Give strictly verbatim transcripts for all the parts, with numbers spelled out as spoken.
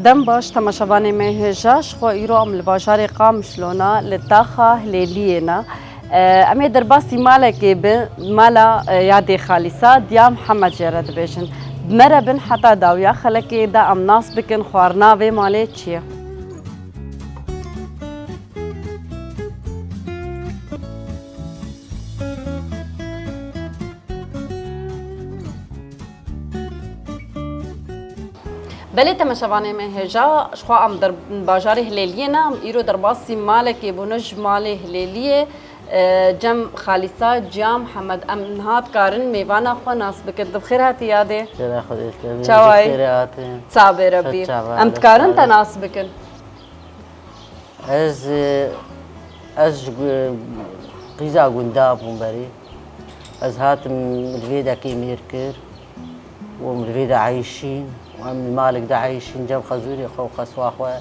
Dem baş, temaşevanê me hêja, ji xwe îro em li bajarê Qamişlo ne, li taxa Hilêliyê ne. E, em ê derbasî malekê bin, mala, e, yadê Xalîsa, diya Mihemed jê re dibêjin. Bi me re bin heta dawiya xelekê de em nas bikin xwarina vê malê çi ye. Belê temaşevanê me hêja, ji xwe em der-, bajarê Hilêliyê ne, em îro derbasî malekê bûne ji malê Hilêliyê, e, cem Xalîsa Ciya Mihemed. Em niha dikarin mêvana xwe nas bikin. Tu bi xêr hatî yadê. Xêra Xwedê te bî. Çawa yî? Xêrê hatî. Sax bê Rebî. Ser çava, em dikarin te nas bikin. Ez, ez ji gu-, qîza gunda bûm berê. Ez hatim li vê dekê mêr kir û em li vê de eyşîn û em li malek de eyşîn cem xezûrê xwe û xeswa xwe.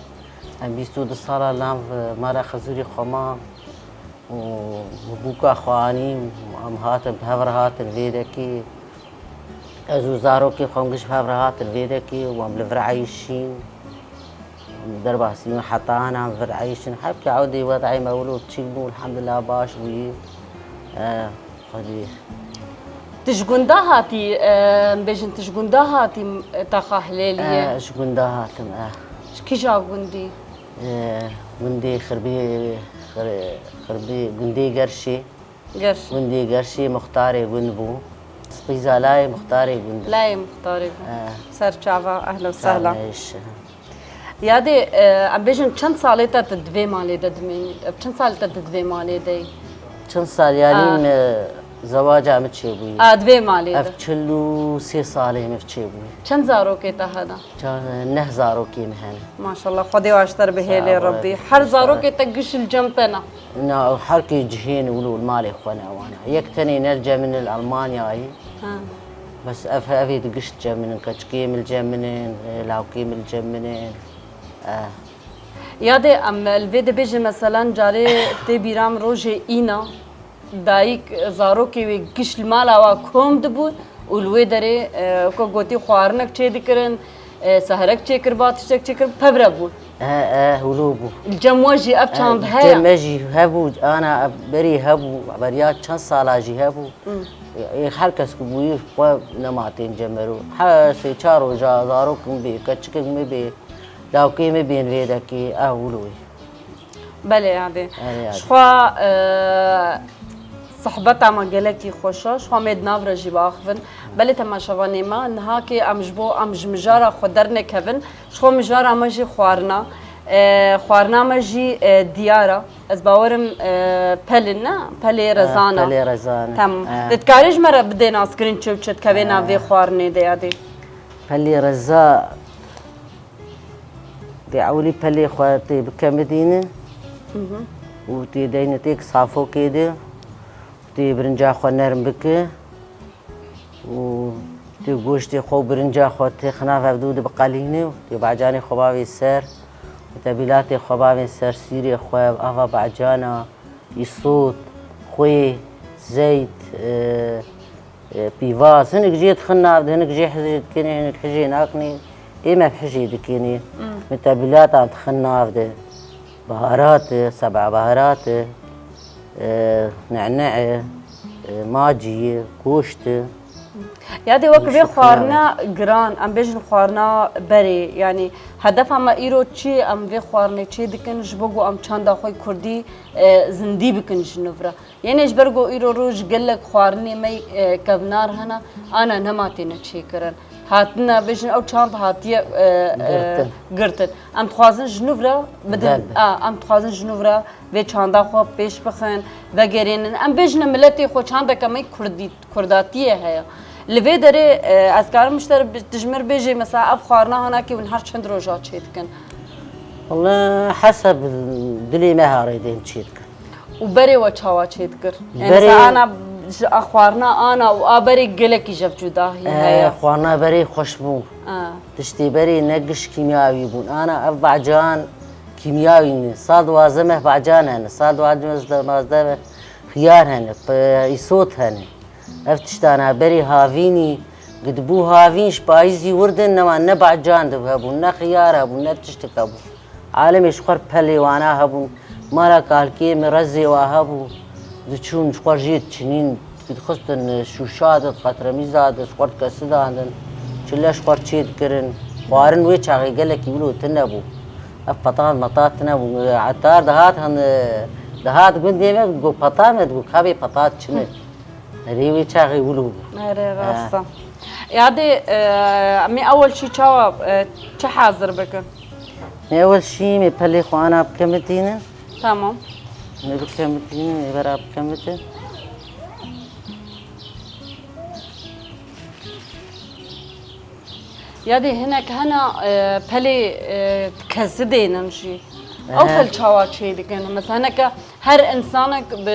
Em bîst û du sala li nav mala xezûrê xwe mam û bûka xwe anîm û em hatin bi hev re hatin vê dekê. Ez û zarokê xwe em giş bi hev re hatin vê dekê û em li vir eyşîn. Derbasî min heta ana vir eyşin. Hevkê ewdê wedayê me wilo çîk bû, elhamdulillah baş bûyî. E, Xwedê. Tu ji gunda hatî, e, em bêjin tu ji gunda hatî, e, taxa Hilêliyê? E, ji gunda hatim, e. Ji kîja gundî? E, gundê Xirbê, Xir-, Xirbê, gundê Gerşê. Gerşê. Gundê Gerşê muxtarê gund bû. Qîza layê muxtarê gund. Layê muxtarê gund. E. Ser çava, ehlen sehlen. Çavnêş. Yadê, e, em bêjin çend salê te tu di vê malê de dimînî? Çend salê te tu di vê malê de yî? Çend sal yanî, a, me zewaca min çêbûyî. A, di vê malê de. Ev çil û sê salê min çêbûyî. Çend zarokê te hene? Çar, neh zarokê min hene. Maşallah, Xwedê wan ji te re bihêlê Rebî. Sağ ol. Her zarokê te giş li cem te ne? Na, her kê cihên wilo li malê xwe ne wana. Yek tenê ne li cem min li Almanyayê. Ha. Bes ev, ev ê di giş cem min in, keçikê min li cem min in, e, lawkê min li cem min in. Eh. Yadê em li vê dibêjin, meselen, carê tê bîra min rojê îna, dayik, zarokê wê giş li mala wa kom dibûn û li wê derê, e, ku gotî xwarinek çêdikirin, e, seherek çêkirba, tiştek çêkir, pevre bûn. E, e, wilo bû. Li cem we jî ev çand heye? Li cem me jî hebû, ana berî hebû, beriya çend sala jî hebû. Hmm. Ê, ê, her kes ku bûyî xwe nema tên cem me ro. Her sê çar roja zarok min bê, keçikek min bê, lawkê min bên vê dekê, ev wilo ye. Belê yadê. Erê yadê. Ji xwe, e, sohbeta me gelekî xweş e. Ji xwe em ê di nav re jî biaxivin. Belê temaşevanê me, niha kê em ji bo em ji mijara xwe dernekevin, ji xwe mijara me jî xwarina. E, xwarina me jî, e, diyar e. Ez bawerim, e, pelin ne? Pelê, e, rezan e. Pelê rezan e. Tamam. E. Te dikarî ji me re bidê naskirin çi û çi dikeve nav vê, e, xwarinê de yadê? Pelê reza. Tê ewilî pelê xwe tê bikemidîne. Mhm. Û tê deyne têk safokê de. Tê birinca xwe nerm bike. Û tê goştê xwe û birinca xwe têxina vevdû dibiqelîne û tê bacanê xwe bavê ser. Û tebîlatê xwe bavê ser, sîrê xwe, ava bacana, îsot, xwê, zeyt, e, e, pîvaz. Hinek jê dixin nav de, hinek jê hizê dikinê, hinek hizê nakinê. Ê me hizê dikinê. Hmm. Min tebîlatan dixin nav de. Baharat e, seba baharat e, e, nene e, e, macî ye, goşt e. Ya dê wek vê xwarina giran, em bêjin xwarina berê, yanî hedefa me îro çi ye, em vê xwarinê çê dikin, ji bo ku em çanda xwe kurdî, e, zindî bikin ji nû re. Yenê ji ber ku îro roj gelek xwarinê me, e, kevnar hene, ana nema têne çêkirin. Hatine bêjin ew çand hatiye, e, e, girtin. Girtin. Em dixwazin ji nû re bidin, belê, a, em dixwazin ji nû re vê çanda xwe pêş bixin, vegerênin. Em bêjine miletê xwe çandeke me kurdî, kurdatiyê heye. Li vê derê, e, ez karim ji te re bi-, tu ji min re bêjê, mesela ev xwarina hanakê hûn her çend roja çê dikin? Wele heseb dilê me harê dên çê dikin. Û berê we çawa çêdikir? Yani berê, mesela ana, ji a xwarina ana û a berê gelekî jev cudahî, e, heye. Xwarina berê xweş bû. A. Tiştê berê ne giş kîmyawî bûn. Ana ev bacan kîmyawî ne. Sal duwazdeh meh bacan hene. Sal duwazdeh meh xiyar hene. Pe-, îsot hene. Ev tiştana berê havînî Gidibû havîn ji payîzî wir din, nema ne bacan dibhebûn, ne xiyar hebûn, ne tiştik hebû. Alemê ji xwe re pelê wana hebûn. Mala kalkê min rezê wa hebû. Diçûn ji xwe re jê diçinîn, dixistin şûşa de, qetremîza de, ji xwe re dikesidan din. Çile ji xwe re çê dikirin. Xwarin wê çaxê gelekî wilo tune bû. Ev petat metat tune bû. Etar dihat hin, dihat gundê me, digot, "Petat me?" Digot, "Ka bê petat çi ne?" Erê, wê çaxê wilo bû. Erê, rast e. Yadê, e, em ê ewil şî çawa, e, çi hazir bikin? Ewil şî me pelê xwe ana bikemitînin. Tamam. Me bikemitînin, me bera bikemitin. Yadê hinek hene, e, pelê, e, kesi dênin jî. Ew Ehe. Pel çawa çê dikin? Mesela hineke her insanek bi,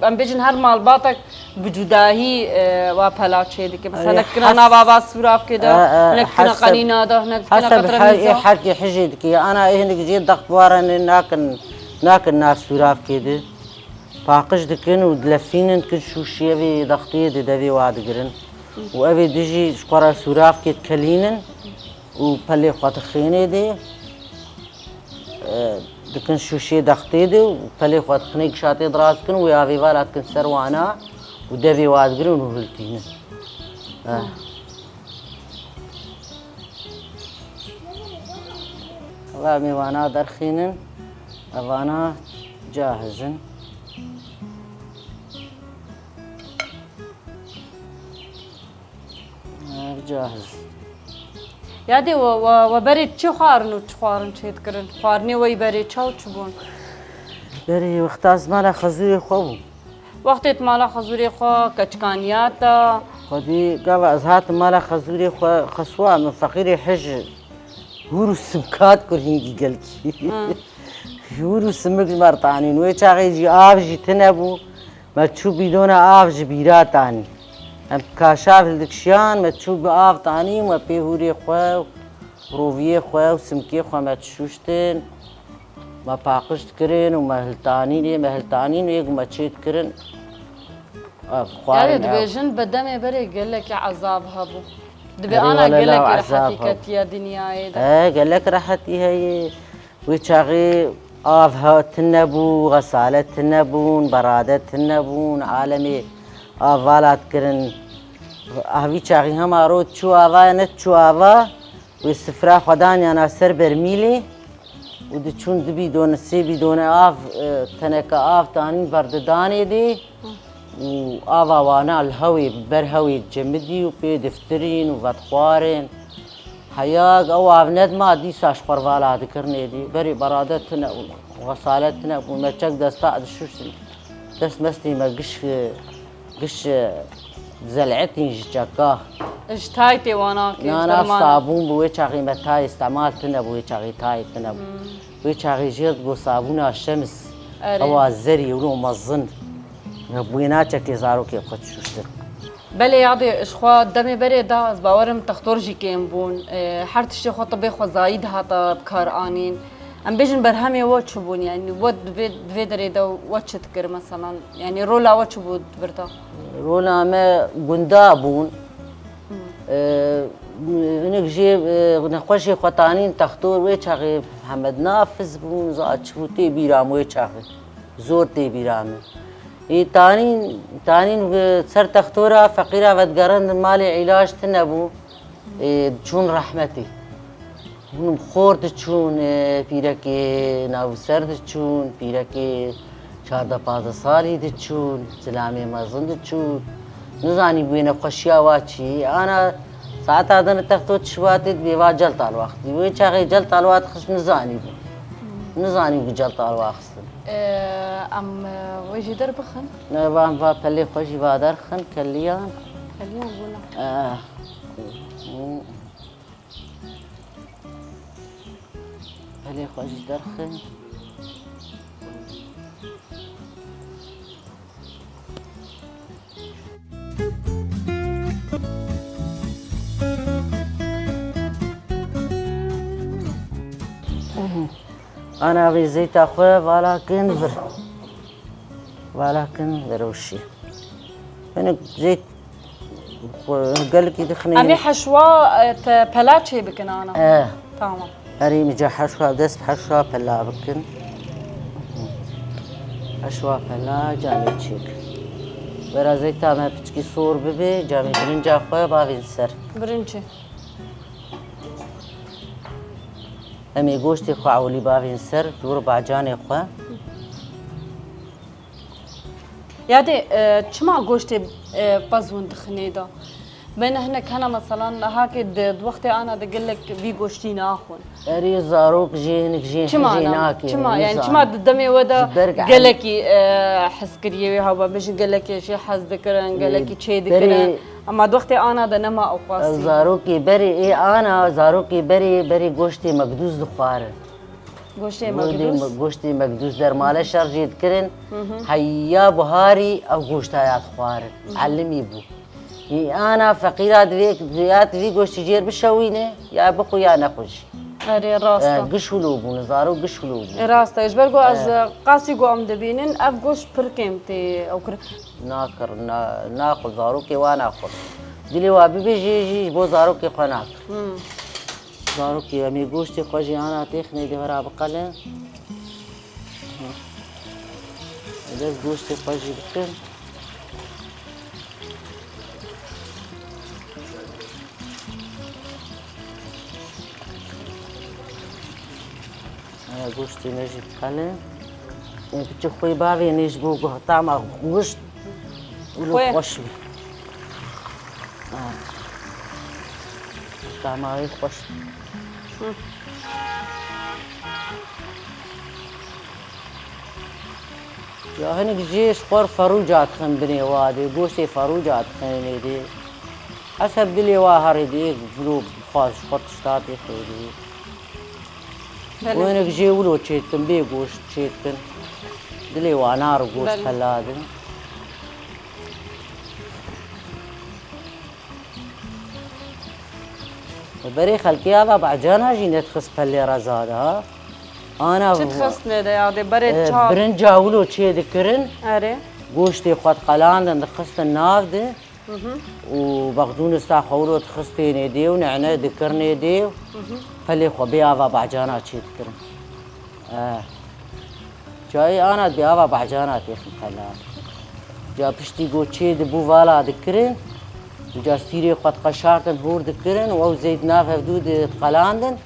em bêjin her malbatek bi cudahî, e, wa pela çê dike. Mesela Ehe, hinek dikine has- nava va sûravkê de, E, e, hinek dikine haseb- qenîna de, hinek dikine haseb qetremîza. Her, ê herkê hijê dike. Ya ana ê hinek jê dextwara ne nakin, nakin nav sûravkê de. Paqij dikin û dilefînin, dikin şûşiyê vê dextê di devê wa digirin. Û evê dijî ji xwe re sûravkê dikelînin û pelê xwe dixênê dê, e, dikin şûşiyê dextê de û pelê xwe dixinê gişatê diraz dikin û avê vala dikin ser wana û devê wa digirin û hiltînin. E. Eva em ê wana derxînin, evana cahiz in. Ev cahiz. Yadê we, we, we berê çi xwarin û çi xwarin çêdikirin? Xwarinê we yî berê çaw çi bûn? Berê wexta ez mala xezûrê xwe bûm. Wextê tu mala xezûrê xwe, keçikaniya te? Xwedî gava ez hatim mala xezûrê xwe, xeswa min feqîrê hij hûr û simkat kur hingî gelkî. Hı. Hûr û simik ji me re tanîn. Wê çaxê jî av jî tune bû. Me çû bîdona av ji bîra tanî. Em kaşav hildikişiyan, me çû bi av tanî, me pê hûrê xwe, roviyê xwe û simkê xwe me dişûştin. Me paqij dikirin û me hiltanînê, me hiltanîn ê ku me çê dikirin. Ev xwarin Yadê ew. Dibêjin bi demê berê gelekî ezab hebû. Dibê Erê ana wele la gelekî ezab rehetî hebû. Ketiye dinyayê de. He, gelek rehetî heye. Wê çaxê av he tune bû, xesalet tune bûn, berade tune bûn, alemê av vala dikirin. Ev vî çaxî hema rot çû ava ya ne çû ava. Wê sifra xwe daniyana ser bermîlê û diçûn du bîdone, sê bîdone av, e, teneke av tanîn berdidanê dê û ava wana li hewê, ber hewê cemidî û pê diftirîn û vedixwarin. Heya ew av nedima dîsa ji xwe re vala dikirinê dê. Berê berade tune û xesalet tune û me çek desta dişuştin. Dest mestê me giş, giş, e, zeletîn ji çeka. Ji tay tê wana kê, Nana, derman. Sabûn bi wê çaxê me tay îstemal tune bû, wê çaxê tayê tune bû. Hmm. Wê çaxê jê digot sabûna şems. Erê. Ewa zerî wilo mezin. Me bi wê naçekê zarokê xwe dişuştin. Belê yadê ji xwe demê berê da ez bawerim textor jî kêm bûn. E, her tiştê xwe tibê xwezayî dihata bi kar anîn. Em bêjin berhemê we çi bûn? Yani we di vê, di vê derê de we çi dikir meselan? Yani rola we çi bû di vir de? Rola me gunda bûn. Hmm. E, hinek jê, e, nexweşê xwe tanîn textor wê çaxê Hemed Nafiz bûn, za çi bû tê bîra min wê çaxê. Zor tê bîra min. Ê tanîn, tanîn, e, ser textora feqîra vedigerandin malê îlac tune bû. Ê, diçûn rehmetê. Hûn xor diçûn, e, pîrekê navser diçûn, pîrekê çardeh pazdeh salî diçûn, zilamê mezin diçûn. Nizanî bû wê nexweşiya wa çi. Ana saeta din texto tişbatê dibê va celtal waxtî. Wê çaxê celtal wa dixist nizanî bû. Nizanî bû celtal wa xistin. Ee, em, e, wê jî derbixin? Ne, van va pelê xwe jî va derxin, keliyan. Keliyan bûne. Ee. Pelê xwe jî derxin. Ana vê zeyta xwe vala kin vir. Vala kin vir û şî. Hinek zeyt Xwe gelekî dixinî. Em ê heşwa, e, te pela çê bikin ana. Eh. Tamam. Erê, min ca heşwa, dest bi heşwa pela bikin. Heşwa pela camê çêk. Wera zeyta me piçkî sor bibe, camê birinca xwe bavên ser. Birinci. Em ê goştê xwe ewilî bavên ser, dûr bacanê xwe. Yadê, e, çima goştê, e, pezûn dixinê de? Bene hinek hene, meselan, hakê di, di wextê ana de gelek vî goştî naxwin. Erê, zarok jê, hinek jê, çima jê na-, nakê, çima, yani, çima di demê we de gelekî, e, hezkiriyê wê haba, bêjin gelekî jê hez dikirin, gelekî çê dikirin. Ama di wextê ana de nema ew qasî. Zarokê berê ê ana, zarokê berê, berê goştê mekdûs dixwarin. Goştê mekdûs. Goştê mekdûs dermale şer jê dikirin. Heya buharî ew goşta ya dixwarin. Elimî bû. Ê ana feqîra divê, ya divî goştî jêr bişewîne, ya bixwe ya nexwe jî. Erê, rast e. Giş wilo bûne, zarok giş wilo bûne. Ê, rast e. Ji ber ku ez, e, qasî ku em dibînin, ev goşt pir kêm tê ew kirin. Nakir, na-, naxwe, zarokê wa naxwe. Dilê wa bibêje jî ji bo zarokê xwe nakir. Hmm. Zarokê em ê goştê xwe jî ana têxinê dê wera biqelin. Dest goştê xwe jî bikin. Aya goştê me jî diqelin. Ê biçe xwê bavênê ji bo guh-, tama goşt wilo xweş bî. Ha. Tama wê xweş bî. Hı. Ya hinek jê ji xwe ferûca dixin binê wa dê, goştê ferûca dixin dê. Heseb dilê wa herê dê, vilo bixwaz ji xwe tişta tê xwê dê. Belê. Û hinek jê wilo çêdikin, bê goşt çêdikin. Dilê wa nar û goşt, belê, pela din. Berê xelkê ava bacana jî nedixist pelê reza de, ha. Ana çi dixistine de ya, dê berê, e, ça- birinca wilo çê dikirin. Erê. Goştê xwe diqelandin, dixistin nav de. Hı hı. Û bexdûnista xwe wilo dixistênê dê û nehne dikirnê dê û, hı hı, pelê xwe bê ava bacana çê dikirin. Eh. Çayê ana dê ava bacana têxin qelan. Ca piştî ku çê dibû vala dikirin, ca stîrê xwe diqeşartin, hûr dikirin û ew zeyt nav hevdû di-, diqelandin.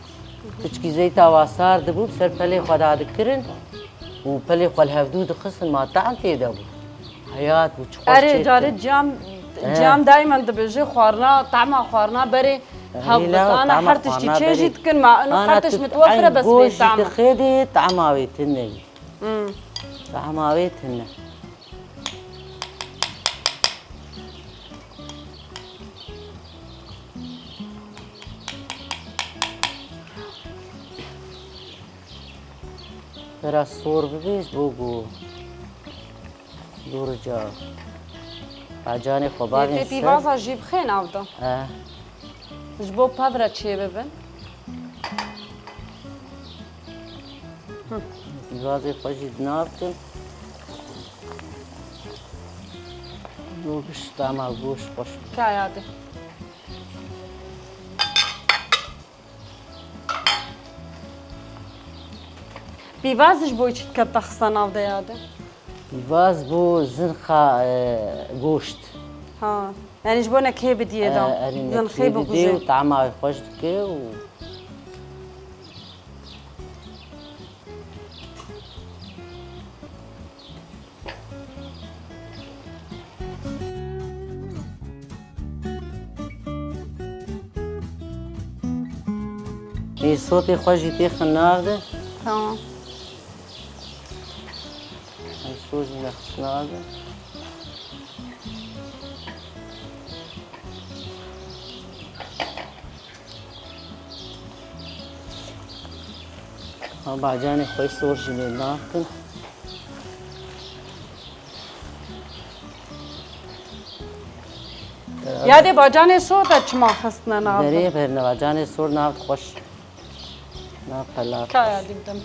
Piçkî zeyta wa sar dibû, bi ser pelê xwe da dikirin û pelê xwe li hevdû dixistin, ma tehm tê de bû. Heyat bû, çi xweş çêdikirin. Erê, carê ciyam, eh, ciyam daimen dibêje xwarina, tehma xwarina berê, eh, hevbisana, her tiştî çê jî dikin, ma ino her tişt mitwefir e, bes bê tehm e. Ana tu eyn goş jî dixê dê, tehma wê tune ye. Hmm. Tehma wê tune. Biraz sor bibe, ji bo ku dûr ca bacanê xwe bavên ser. Yê tê pîvaza jî bixê nav de. He. Ji bo pev re çê bibin. Hı. Pîvazê xwe jî di nav kin. Dûr giş tama goş xweş. Kaya de. Pîvaz ji bo çi dikeve xista nav de ya de? Pîvaz bo zinxa, e, goşt. Ha. Yani ji bo nekê bidiyê de. E, erê, zinxê nekê bidê bixuje û tama wê xweş dike û Ê sotê xwe jî têxin nav de. Tamam. Em sot jî nexist nav de. Ha, bacanê xwe sor jî lê nakin. Ya dê bacanê sor de çima xistine nav de? Derê berine bacanê sor nav xweş. Nav pelat. Kaya dî bidim.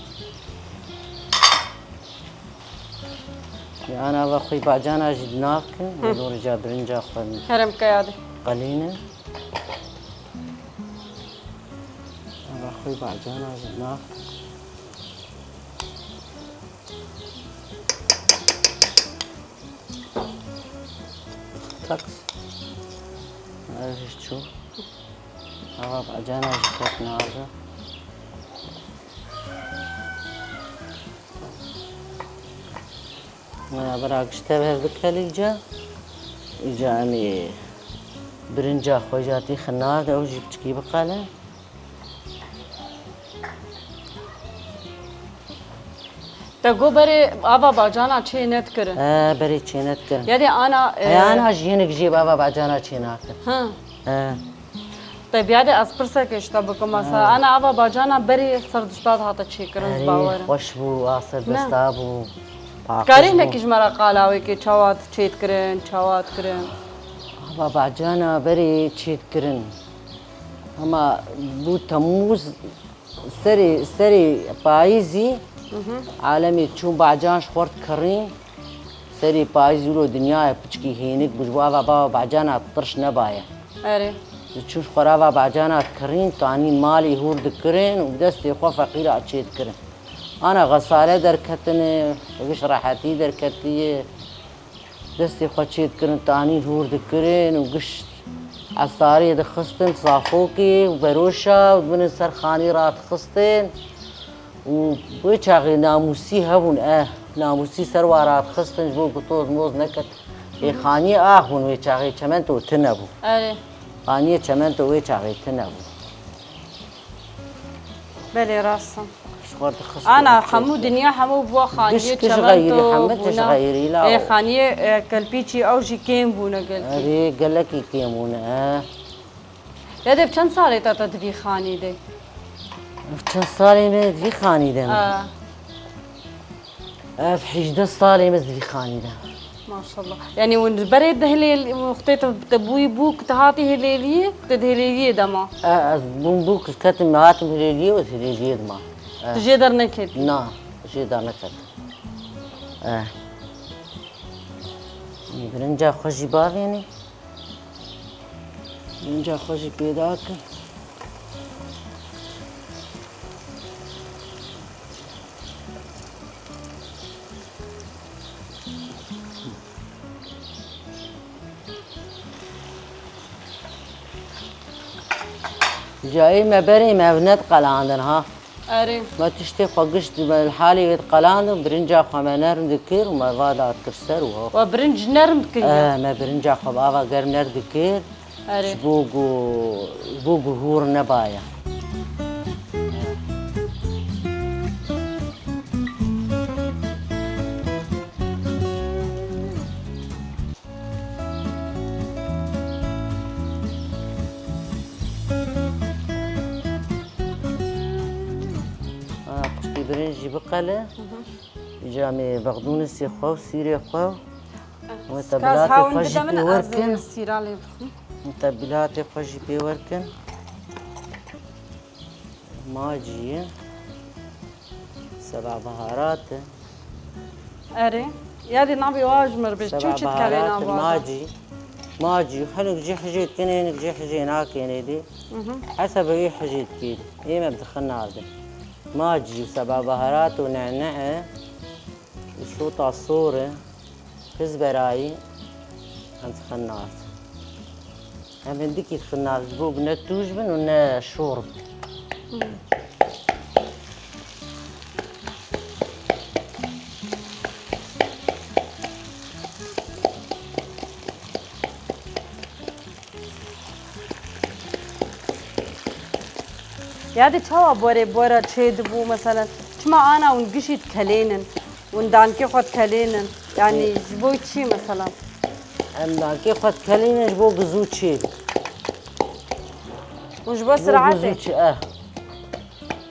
Yan ava xwe bacana jî di nav ke, hı, lor ca birinca xwe min. Kerem kaya dê. Qelîne. Eva xwî bacana ji nav. Taks. Ev jî çû. Eva bacana jî ket nav de. Maya bira gişt tev hev bikelî îca. Îca em ê birinca xwe jî hatî xinar de ew jî piçkî biqele. Te got berê ava bacana çê nedikirin. E, berê çê nedikirin. Ya dê ana, e, He, ana jî hinek jî ava bacana çê nakin. Ha. E. Te biya de ez pirseke ji te bikim, mesela, Ha. ana ava bacana berê serdista dihate çêkirin, ez Erê, bawer im. xweş bû, a serdista bû. Paqij Karê bû. Nekî ji me re qala wê kê çawa çê dikirin, çawa dikirin. Ava bacana berê çê dikirin. Hema bû Temmûz, serê, serê payîzî, Mhm. alemê çûn bacan ji xwe dikirîn. Serê payîzî wilo dinyaya piçkî hênik bû, ji bo ava bava bacana tirş nebaye. Erê. Diçûn ji xwe re ava bacana dikirîn, tanî malê hûr dikirin û bi destê xwe feqîra çê dikirin. Ana xesale derketine, giş rehetî derketiye. Destê xwe çê dikirin, tanî hûr dikirin û gişt esarê dixistin safokê û beroşa û dibinin ser xanî radixistin û wê çaxê namûsî hebûn, eh, namûsî ser wa radixistin ji bo ku toz moz neket. Ê xaniyê ax bûn wê çaxê, çemento tune bû. Erê. Xaniyê çemento wê çaxê tune bû. Belê, rast e. Ji xwe dixist Ana, û hemû çêdikir. Dinya hemû bû xaniyê Giş, giş çemento xeyrî, hemû tişt bûne. Xeyrî la Ê, o. Xaniyê, e, kelpîçî ew jî kêm bûne gelkî. Erê, gelekî kêm bûne, he. Ya de çend salê te te di vî xanî de? Ev çend salê me di vî xanî de me? Ha. Ev hejdeh salê me di vî xanî de. Maşallah. Yanî hûn berê dihilêl-, wextê te, te bûyî bûk, te hatî hilêliyê, te di hilêliyê de ma? E, ez bûm bûk, ez ketim, hatim hilêliyê û ez hilêliyê de ma. E. Tu jê derneketî? Na, jê derneketim. E. Birinca xwe jî bavênî. Birinca xwe jî pêda kin. Cayê me berê me ev nediqelandin ha. Erê. Me tiştê xwe gişt, me li halê wê diqelandin, birinca xwe me nerm dikir û me va dadikir ser û ho. We birinc nerm dikir ya? Eh, me birinca xwe bi ava germ nerm dikir. Erê. Ji bo ku, ji bo ku hûr nebaye. Ha, piçkî birinc jî biqele. Hı hı. Îca em ê bexdûnisê xwe û sîrê xwe û Wê Kaz tebilatê hawn xwe jî bide min, pê ez wer kin. Sîra lê bixwim. Wê tebilatê xwe jî pê wer kin. Macî ye. Seba biharat e. Erê. Ya dê nabê wa ji mir bê. Çi Seba çi dikevê biharat e, nava? Macî. Macî. Hinek jî hijê dikin, hinek jî hijê nakin êdî. Mhm. Hesebe wê hijê dikî. Ê me bi dixin nardin. Macî û seba biharat û nene e. Û sota sor e. Kizberayî em dixin nard. Em hindikî dixin nard ji bo ku ne tûj bin û ne şor bin. Ya de çawa borê bora çê dibû, mesela, çima ana hûn gişî dikelênin, hûn dankê xwe dikelênin? Yanî Ê. Ji bo çi, mesela? Em dankê xwe dikelênin ji bo ku zû çê bin. Û ji bo Ji bo ku siratê? Zû çê, eh.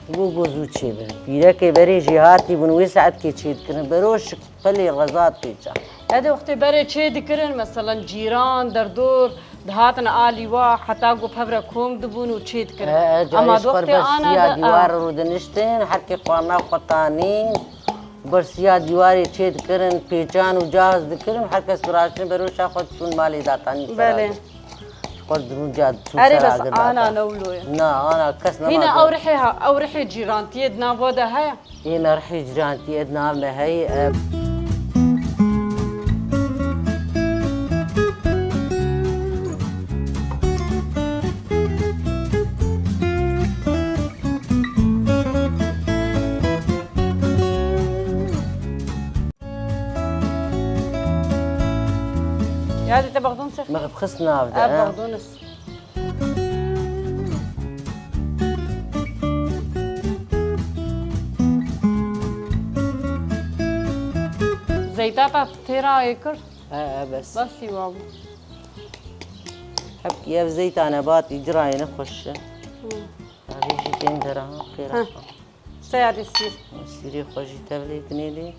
Ji bo ku zû çê bin. Pîrekê berê jî hatî bûn, wê saetkê çê dikirin. Beroşik pelê xezat pêça. Ya de wextê berê çê dikirin, meselan cîran, derdor, dihatin alî wa, heta ku pevre kom dibûn û çê dikirin. E, e, carê Ama ji xwe wextê ber ana siya de, dîwar ah. Rûdiniştin, herkê xwarina xwe tanîn, ber siya dîwarê çê dikirin, pêçan û caz dikirin, her kes diraştin beroşa xwe diçûn malê datanî Belê. Serayê. Xwe dirûnca diçû Erê, sera bes de ana bata. Ne wilo ye. Na, ana kes nema Hîna de. Ew rihê ha-, ew rihê cîrantiyê di nav we de heye? Hîna rihê cîrantiyê di nav me heye, e. Ya dê te bexdûn se? Me xist nav de, Ev he? Bexdûn is. Zeyta ta têra ê kir? He, he, bes. Bes sîwa bû. Hep ev zeyta nebatî cirayê ne xweş e. Hı. Avê jî tên dera, pêra. Hı. Seyadê sîr. Sîrê xwe jî tevlê dinê lê.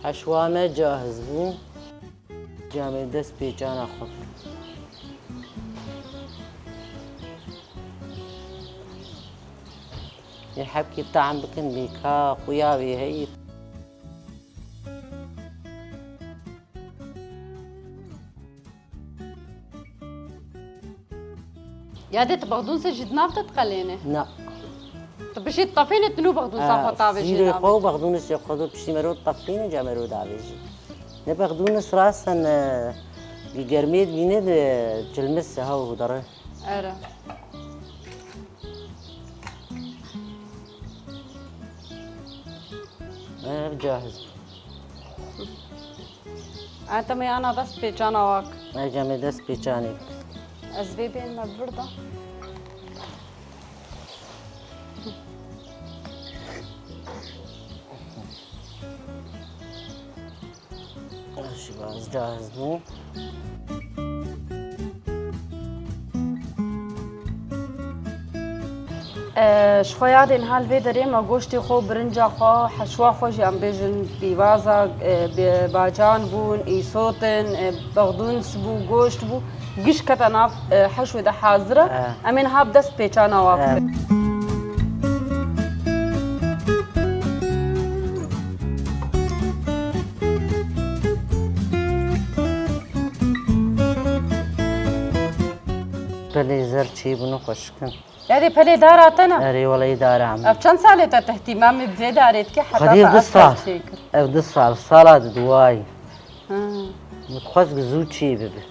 Heşwa me cahiz bû. Camê dest pêçana xwe. Yê hebkî tam bikin, bîka xuya wê heyî. Ya dê tu bexdûnsê jî di nav te diqelêne? Na. Tu bişî tefînê tu nû bexdûnsa xwe tavêjî. Sîrê xwe û bexdûnisê xwe do piştî mero tefîne ca mero davêjî. Ne bexdûnis rasen, e, bi germê dibîne de cilmis hew dere. Ere. Ev cahiz. Ente me ana dest pêçana wak. Ece me dest pêçanê. Ez vê bên me vir da. Şibaz cahiz bû. E, ji xwe yadê niha li vê derê me goştê xwe, birinca xwe, heşwa xwe jî em bêjin pîvaza, e, bi-, bacan bûn, îsot in, e, bexdûns bû, goşt bû. Giş kete nav, e, heşwê de hazir e. He. Em ê niha bi dest pêçana wa bikin. Pelê zer çêbûn û xweşik in. Erê, pelê dara te ne? Erê, weleyî dara min. Ev çend salê te tehtî me, em ê bi vê darê dike heta Xwedî te du ev sal. Çêkir. Ev du sal, sala di duwayî. Ha. Min dixwest ku zû çê bibe.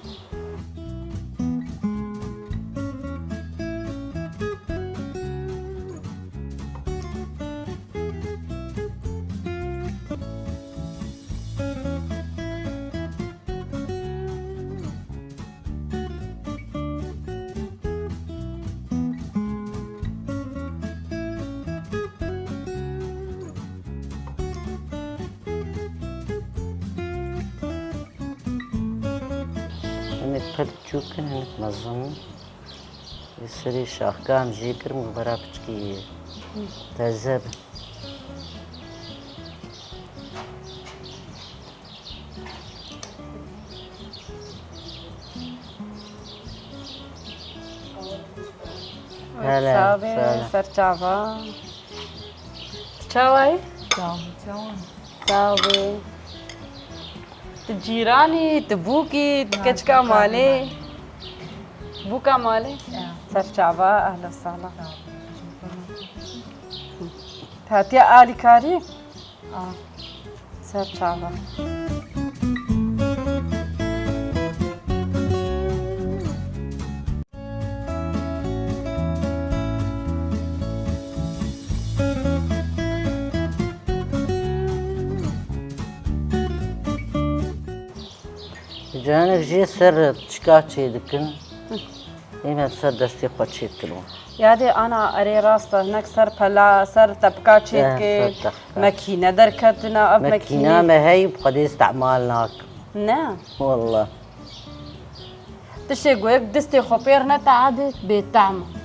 Hinek pir çûk in, hinek mezin in. Li serê şaxka em jê kirin ku bera piçkî teze bin. Hele, Savê, sağ ol. Serçava. Tu çawa yî? Sağ ol, çawa? Sağ ol. Tu cîranî, tu bûkî, tu keçika malê. Bûka malê? Ya. Serçava, ehla sala. Sağ ol. Hatiye alîkarî? A. Serçava. Canek jê ser çika çêdikin. Ê me ser destê xwe çêdikirî. Yadê ana erê rast e, hinek ser pela, ser tepika çêdikê. Eh, ser tepika. Mekîne derketina, ev mekîne. Mekîna me heye, bi xwedê îstemal nakim. Ne? Wallah. Tiştê ku yek distê xwe pêr nete edê, bêtehm e.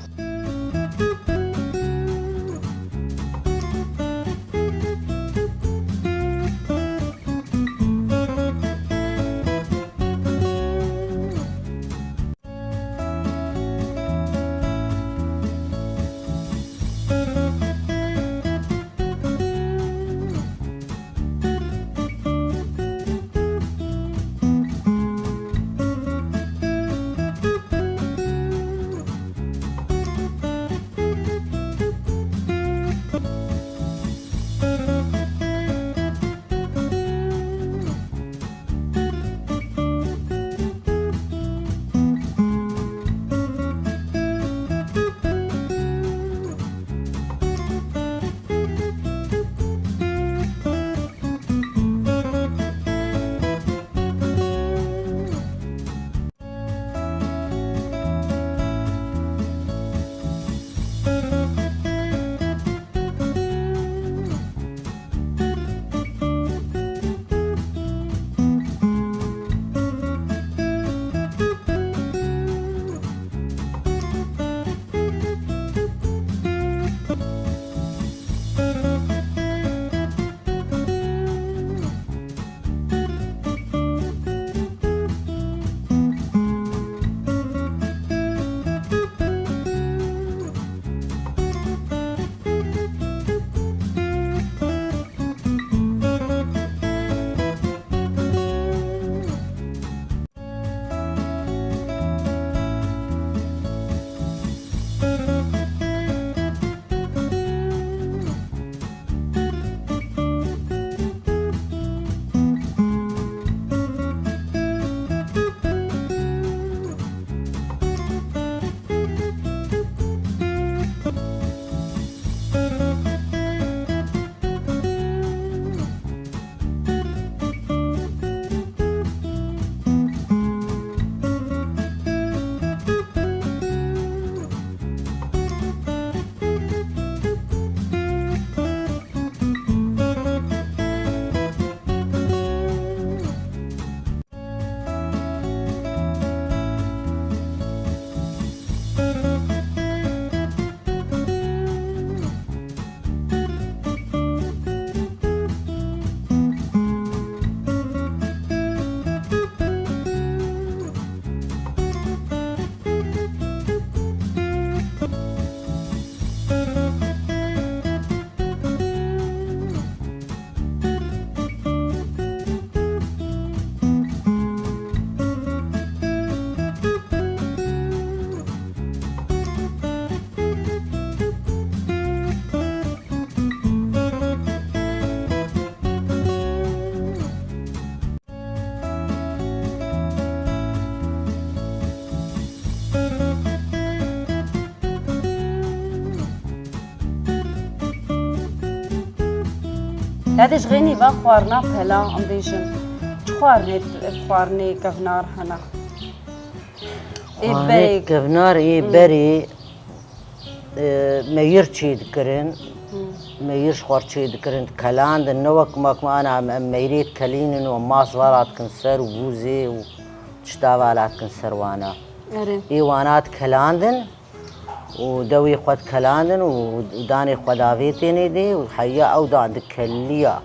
Hede ji xênî va xwarina pela, em bêjin, çi xwarinê, xwarinê kevnar hene? Ê Xwarinê berê. Kevnar ê berê, e, meyir çê dikirin. Meyir ji xwe çê dikirin, dikelandin. Ne wek mak me ana em, em meyrê dikelînin û em mas vala dikin ser û bûzê û tişta vala dikin ser wana. Erê. Ê wana dikelandin û dewê xwe dikelandin û danê xwe davêtênê dê û heya ew dan dikeliya.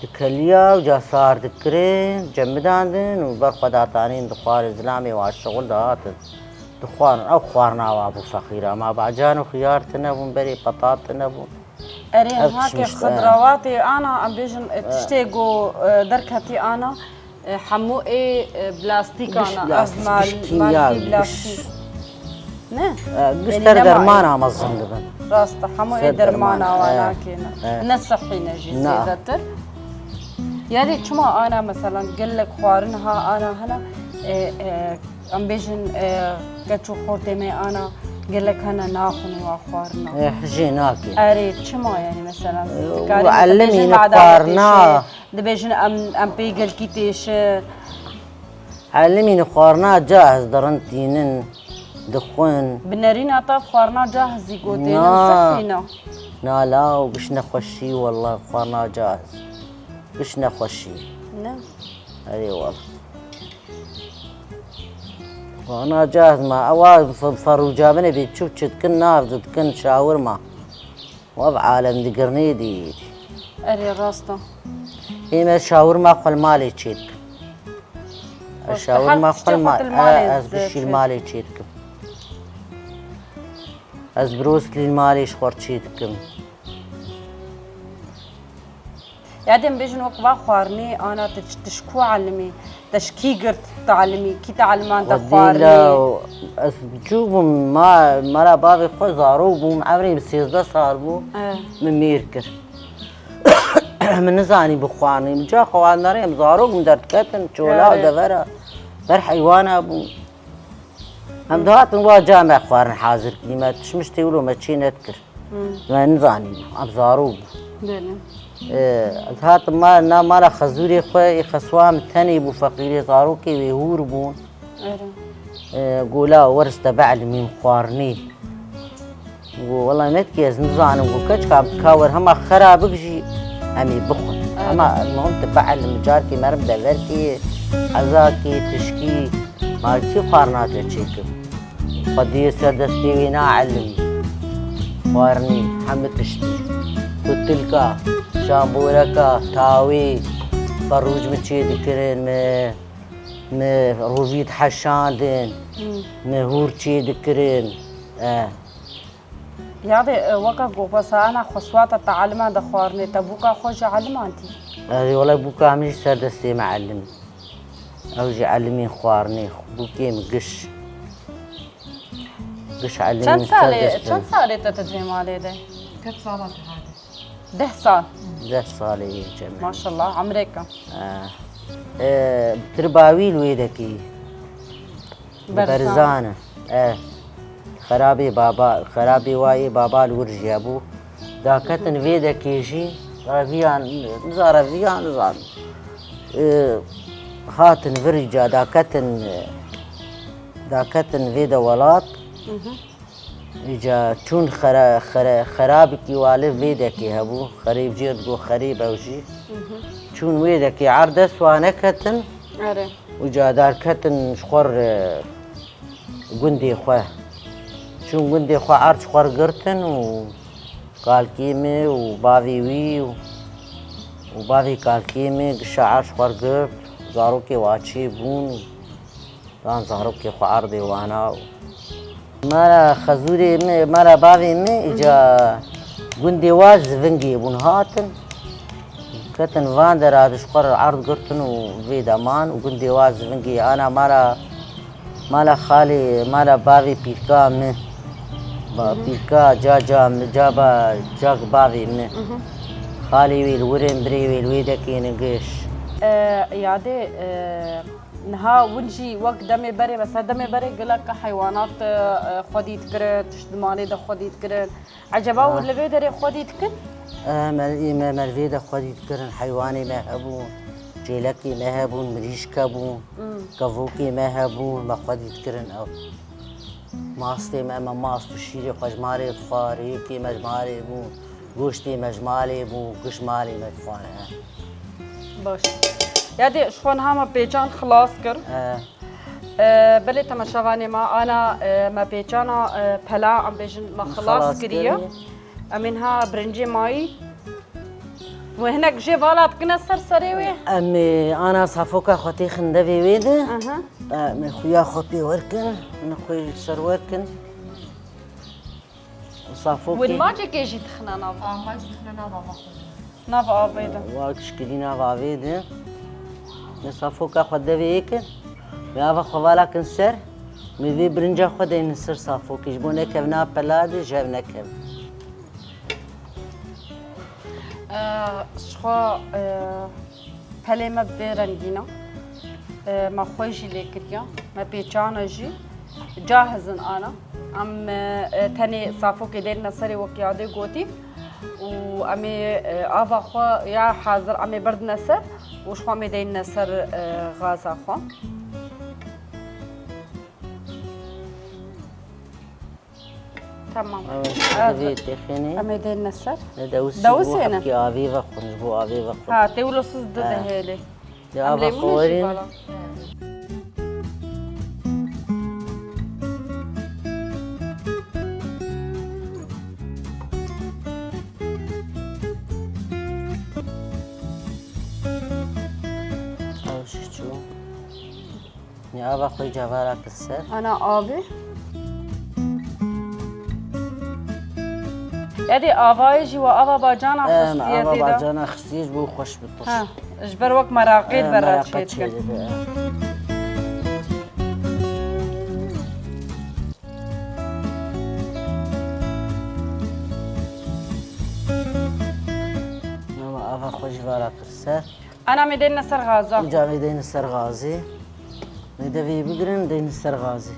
Dikeliya û ca sar dikirin, cemidandin û ber xwe datanîn dixwarin zilamê wan şixul dihatin. Dixwarin, ew xwarina wa bû feqîra. Ma bacan û xiyar tine bûn, berê petat tine bûn. Erê, Ev hake tişmişt, xidrawatê ana, em bêjin, e, tiştê ku, e, derketî ana, e, hemû ê, e, plastîk Giş ana, plastîk, ev mal-, giş kîmya, malkî giş- plastîk. Ne? E, giş Yanî ser ne derman mal- a mezin dibin. Rast e, hemû ê Ser dermana derman, wa e, nakêne. e. Ne sihî ne jî Na. zêdetir. Yanî çima ana, meselan, gelek xwarin ha ana hene, e, e, em bêjin, e, keç û xortê me ana gelek hene naxwin wa xwarina. E, hijê nake. Erê, çima yanî, meselan, E, dikarî û dibêjin elimîne mada xwarina. têşe, dibêjin em, em pê gelkî têşin. Elimîne xwarina cahiz dirin tînin, dixwin. Bi nerîna te xwarina cahizî gotê, Na. ne sihî ne. Na la û giş nexweşî, wallah xwarina cahiz. Giş nexweşî. Ne. Erê wallah. Xwarina cahiz ma, ewa f-, ferûca bine bê çû çi dikin, nav dikin, şawirma. Ev alem digirnê dî. Erê, rast e. Ê me şawirma xwe li malê çêdikim. Ez Rast e, şawirma her xwe tiştê li ma-, xwe tu li malê e, ez ze-, gişî li çêdikim. Malê çêdikim. Ez broslî li malê ji xwe çêdikim. Ya dem bêjin wek va xwarinê ana te ç-, te ji ku elimî, te ji kî girt te elimî, kî te eliman te Xwedî xwarinê. la ez biçûk bûm, ma, mala bavê xwe zarok bûm, evrê min sêzdeh sal bû, Eh. min mêr kir. Min nizanî bixwarin. Min ca xwe wan nerê, em zarok bûm, derdiketin, çola û Erê. devera. Ber heywana bûm. Em dihatin wa ca me xwarin hazir kî, me tişmiştê wilo me çê nedikir. Me nizanî, em zarok bû. Belê. Ee, ez hatim ma-, na mala xezûrê xwe, ê xeswa min tenê bû, feqîrê zarokê wê hûr bûn. Erê. Ee, gola weris te bielmîm xwarinê. Go, wela netkî ez nizanim, go, keçka ka wer hema xera bik jî em ê bixwin. Hema muhim tu bielmî, carkê merim deverkê, ezakê, tişkî, ma çi xwarina te çêkim? Xwediyê ser destê wê naelimî. Xwarinî, hemî tiştî. Kutilka, şamboreka, tawê, berûc min çê dikirin, mi, mi rovî diheşandin, mi hûr çê dikirin. E. Yadê, e, weke ku xwesana xweswata te elima de xwarinê, te bûka xwe jî elimantî? Ez wele bûka min jî ser destê me elim. Ew jî elimîn xwarinê, bûkê min giş. Giş elimîn Çend ser salê, destê çend me. Salê te tu di vê malê de? Ket sala te hade? Deh sal. Deh salê yê cem. Maşallah, emrêka. E, e, tirba wî li wê dekî. Berzan. Berzan e. E. Xerabê baba, xerabê wayê baba li wir jî hebû. Daketin vê dekê jî, reviyan, niza reviyan, nizan. E, hatin vir îca daketin, e, daketin vê de welat. Îca çûn xera-, xera-, xerabikî wali vê dekê hebû. Xerêb jê digo xerêb ew jî. Çûn wê dekê erd dest wan neketin. Erê. Û ca derketin ji xwe re gundê xwe. Çûn gundê xwe erd ji xwe re girtin û kalkê min û bavê wî û, û bavê kalkê min gişa erd ji xwe re girt. Zarokê wa çê bûn. Dan zarokê xwe erdê wana û mala xezûrê min, mala bavê min, îca gundê wa zivingê bûn hatin. Ketin van dera ji xwe re erd girtin û vê de man û gundê wa zivingê ana mala, mala xalê, mala bavê pîrka min. Ba, pîrka ca ca min, ca ba, ca bavê min. Xalê wê li wir in, birê wê li wê dekê nigiş. E, yadê, e, Niha win jî wek demê berê, mesela demê berê gelek heywanat, e, xwedî dikirin, tişt di malê de xwedî dikirin. Eceba hûn li vê derê xwedî dikin? E, mer-, ê me mervê de xwedî dikirin, heywanê me hebûn, çêlekê me hebûn, mirîşke bûn, kevokê me hebûn, me xwedî dikirin ew. Mastê me, me mast û şîrê xwe ji malê dixwar, rêkê me ji malê bûn, goştê me ji malê bûn, giş malê me dixwar, he. Baş. Yadê ji xwe niha me pêçan xilas kir. He. E, belê temaşevanê me, ana, e, me pêçana, e, pela, em bêjin, me xilas kiriye. Em ê niha birincê mayî. Wê hinek jê vala dikine ser serê wê? Em ê ana safoka xwe têxin devê wê de. Aha. Em ê xuya xwe pê werkin, min xwe ser werkin. Û safokê. Wê macekê jî dixine nav. Aa, macî dixine nav ava xwe. Nav avê de. Wa gişkirî nav avê de. Em ê safoka xwe devê yê kin. Em ê ava xwe vala kin ser. Em ê vê birinca xwe deynin ser safokê. Ji bo nekevna pela de, ji hev nekevin. Ji xwe, e, pelê me bi vê rengîn e. E, me xwe jî lê kiriye. Me pêçane jî. Cahizin ana. Em, e, tenê safokê deyne serê wek yadê gotî. Û em ê, e, ava xwe ya hazir em ê berdine ser û ji xwe em ê deyne ser, e, gaza xwe. Tamam. Evet, evet. Hadi bir tepini. Em ê deyne ser. Ne de usi bu hepki avi ve xunj, bu avi ve xunj. Ha, te ulo siz de de hele. Ya ava xorîn. Ew şiçû. Nê ava xwe cavara kir ser. Ana avê. Yadê avayê jî we ava bacana xistiye tê de. Ava bacana xistiye ji bo xweş bi tirş. Ha, ji ber wek meraqê di ber re çêdibe. Nama ava xwe jî vara kir ser. Ana me deyne ser gaza. Înca me deyne ser gazê. Me devê bigirin, deyne ser gazê.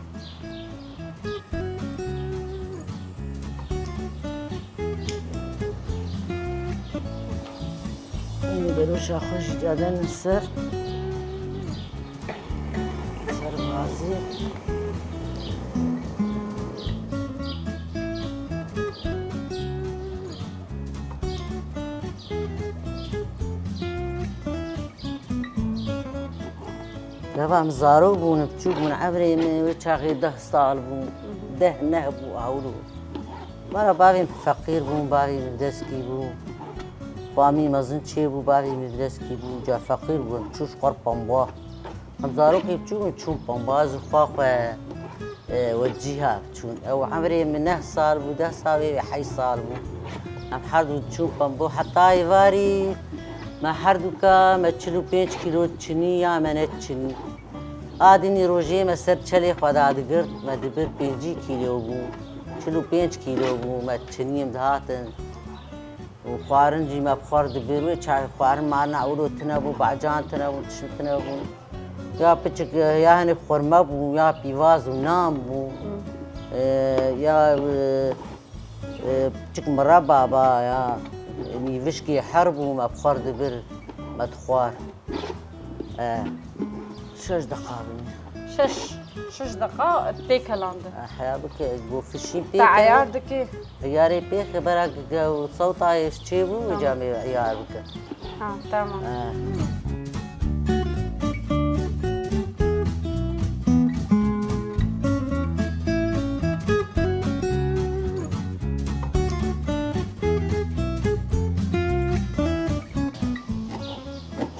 Ê beroşa xwe jî cadene ser. Ser gazê. Gava em zarok bûn, biçûk bûn, evrê min wê çaxê deh sal bû, deh neh bû ewro. Mara bavê min feqîr bûn, bavê min bi deskî bû. Xwamî mezin çêbû, bavê min bi deskî bû, ca feqîr bû, em çû ji xwe pemba. Em zarokê biçûk bûn, çûn pemba, ez û xwa xwe. E, we cîha çûn. Ew emrê min neh sal bû, deh sal bê, wê heşt sal bû. Em her du çûn pembo heta êvarî me her du ka me çil û pênc kîlo çinî ya me ne çinî. A dinî rojê me ser çelê xwe dadigirt, me dibir pêncî kîlo bû, çil û pênc kîlo bû, me çinî em dihatin. Û xwarin jî me bi xwar dibir wê çaxê xwarin marina ewro tune bû, bacan tune bû, tişt tune bû. Ya piçik, ya hinê xurme bû, ya pîvaz û nan bû. Ee, ya, e, e, piçik mireba ba, ya nîvişkê her bû, me bi xwar dibir, me dixwar. E, şeş deqa bûne. Şeş, şeş deqa tê kelandin. E, heya bike, ez bo fişîn pê Te eyar dikî? Eyarê pêxe bera ge-, ge-, sewta yê çê bû, Ha. Wê camê eyar bike. Ha, tamam. Ha.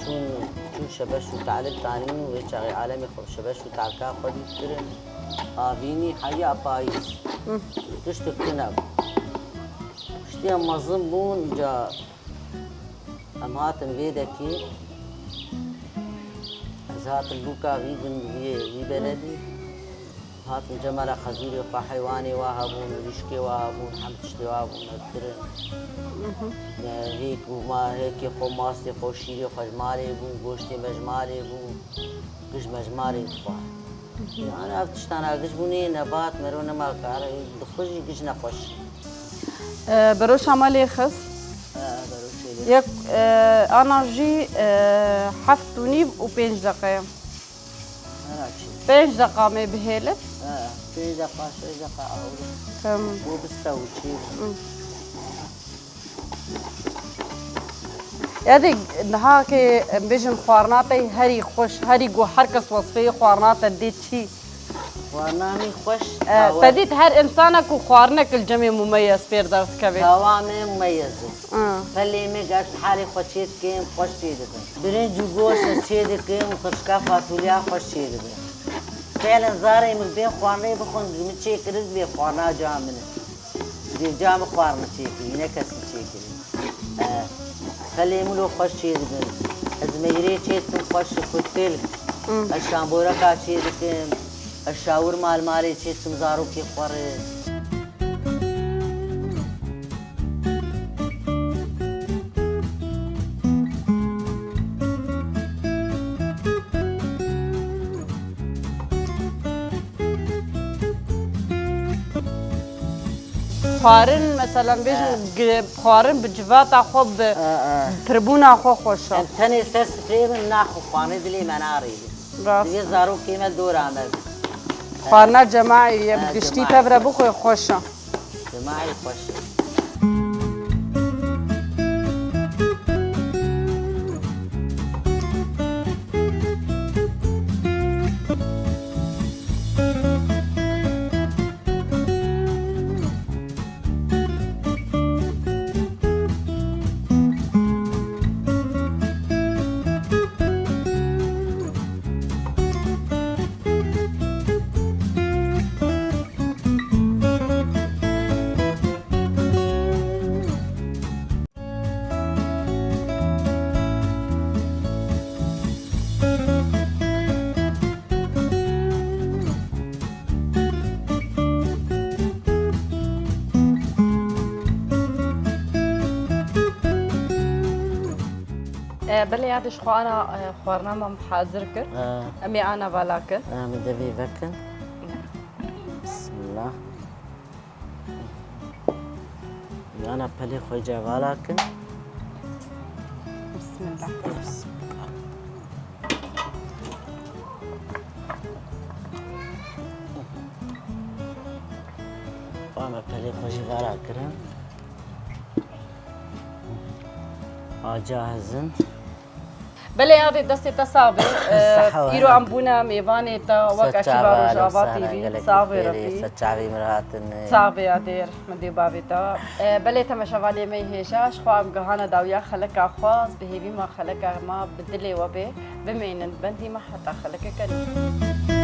Çûn, çûn şebeş û talib tanîn û wê çaxê alemê xwe şebeş û talka xwe dît kirin. Avînî heya payîz. Hı. Tiştik tune bû. Piştî em mezin bûn, ca em hatin vê dekê. Ez hatim bûka vî gund, vî, vî beledî. Hatim cemala xezûrê xwe, heywanê wa hebûn, mirîşkê wa hebûn, hem tiştê wa bûn, me dikirin. Mhm. Me hêk û ma-, hêkê xwe, mastê xwe, şîrê xwe ji malê bûn, goştê me ji malê bûn, giş me ji malê dixwar. Mhm. Yani ev tiştana giş bûnê, nebat, mero nema kare, dixwe jî giş nexweş. E, beroşa me lê xist. E. Yek, e, ana jî, e, heft û nîv û pênc deqe ye. Pênc deqa me bihêlit. He, pênc deqa, şeş deqa awir. Tamam. Bo biste û çêr. Hı. Yadî niha ke em bêjin xwarina te herî xweş, herî ku her kes wesfê xwarina te dê çi? Xwarina min xweş, E, tawa- te dît her insana ku xwarinek li cemê mumeyez pêr derdikeve. Tawa me mumeyez e. Ha. Pelê me ger halê xwe çê dikim, xweş çê dibin. Birinc û goşt çê dikim û qirşka fasulya xweş çê dibin. Felen zarê min bê xwarinê bixwin, min çê kirin bê xwarina ca min e. Dê ca min xwarin çêkirî, ne kesî çêkirî. E, pelê min lo xweş çê dibin. Ez meyrê çê dikim xweş ji xwe têl. Hmm. Ez şamboreka çê dikim. Ez şawir mal malê çê dikim zarokê xwe re. Xwarin, mesela, bêjin, E. gi-, xwarin bi civata xwe, bi E, e. pirbûna xwe xweş e. Em tenê ser sifreyê min naxwe xwarinê dilê me narêne. Rast. Divê zarokê me dora me bin. Xwarina cemaî ye, E, bi giştî cemaî. Tev re bixwe xweş e. Cemaî xweş e. E, belê, yadê ji xwe ana, e, xwarina me hazir kir. E. Em ê ana vala kin. E, em ê devê vekin. Bismillah. Yana pelê xwe cevala kin. Bismillah. Wa me pelê xwe jî vala kirin. Aca hizin. Belê, yadê, destê te sax be. Îro em bûne mêvanê te wek ekiba Rojava T V. Sax be, Rebî. Ser çavê min hatin. Sax be, yadê, rehmetê bavê te. E, belê, temeşevanê me hêja, ji xwe em gihane dawiya xeleka xwe, ez bi hêvî me xeleka me bi dilê we bê. Bimînin, bendî me heta xelekeke nû.